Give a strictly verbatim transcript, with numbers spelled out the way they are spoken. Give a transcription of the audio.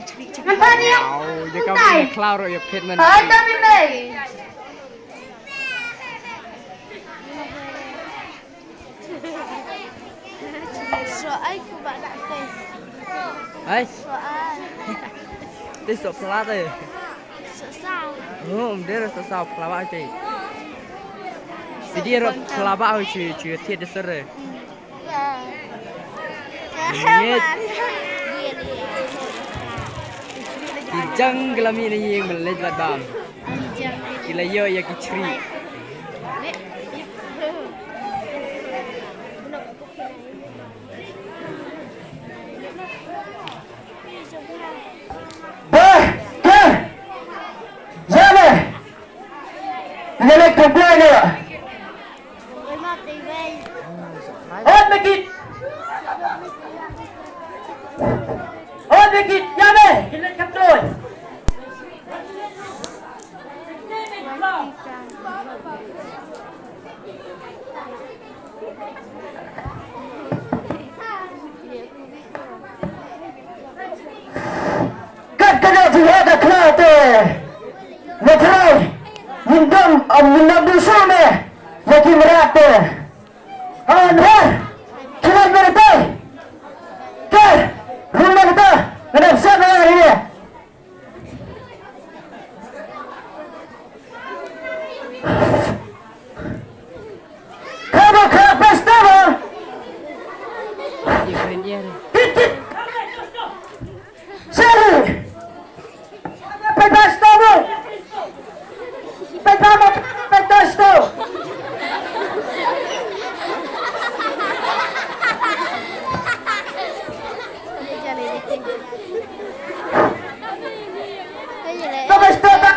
Nampak ni. Au, dia kau punya kelar ya, Pitman. Ada mimpi. Soal ku bak dak teh. Hai? Soal. Teh sok plat eh. Sok sao. Oh, um, dia sok sao plat bak teh. Jadi ro plat bak cuy, cuy tiada sore. Ngit. Ki jang ki la mih na ïing ban leit lad bam. Ki la ïoh ïa ki chri. Bah, ke. Jale. Jale ke. Ot bekit. Ot bekit, ïa me, ki leit ka troi. Kat ka jingïaid ka khlieh te. Nga trai. Ngin dang, am, ngin dang dusur me. Ïa ki mrad te. An he. Khlieh me te. Te. Rum me te. Nga dang sat na ri. Kaba kha pesta ba. Kit kit. Sari. Pesta ba. Pesta ba. Pesta. Pesta ba.